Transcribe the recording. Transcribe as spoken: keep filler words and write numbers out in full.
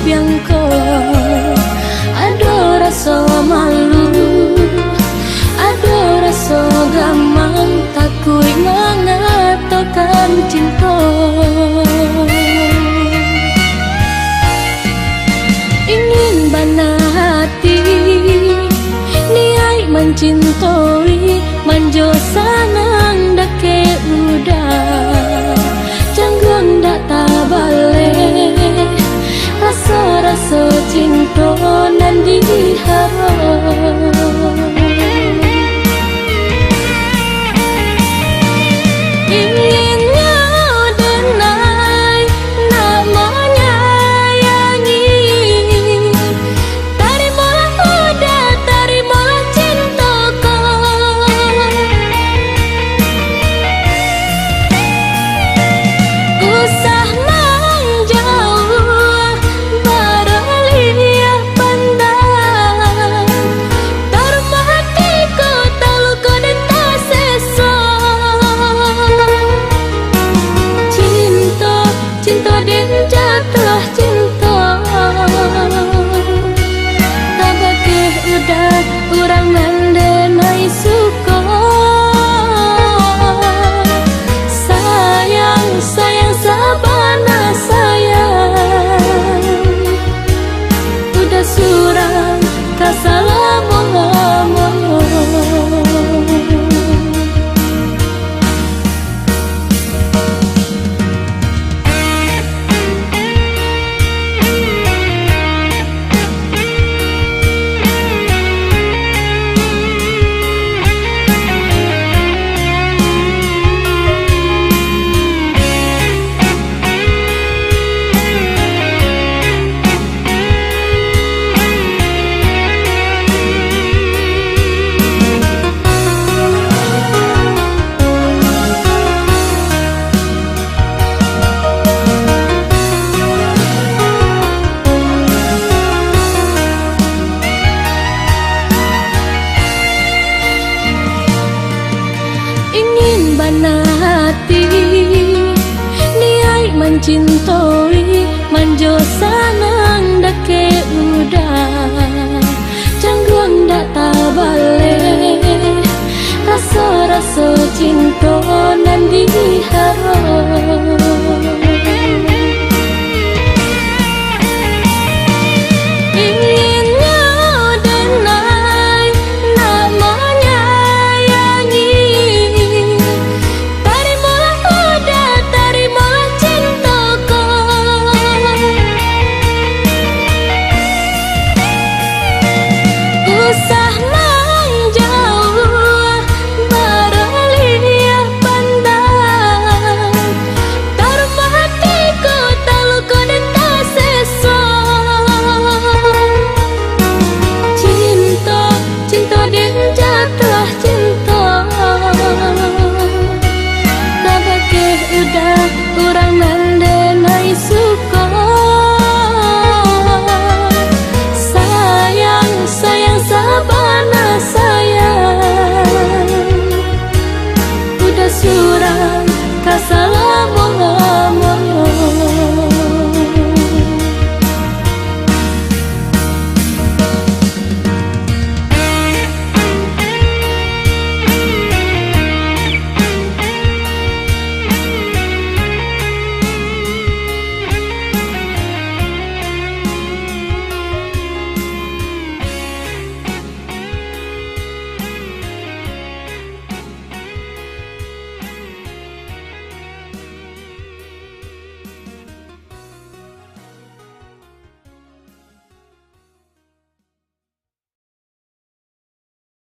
Piang ko, ado raso malu, ado raso gamang, takuik mangatokan cinto. Ingin bana ati, niaik mancintoi, manjo sanang dakek uda. Cangguang dak tabaleh, raso-raso cinto nan diharo. Inginnyo denai nak manyayangi. Tarimolah uda, tarimolah cinto ko. Usah manjauah, baraliah pandang. Tarumah ati ko taluko den taseso. Cinto, cinto den jatuah cinto. Tabakeh uda urang nan denai suko. Sayang, sayang sabana sayang. Uda surang ka salamo-lamonyo. Ingin bana ati, niaik mancintoi, manjo sanang dakek uda. Cangguang dak tabaleh, raso-raso cinto nan diharo.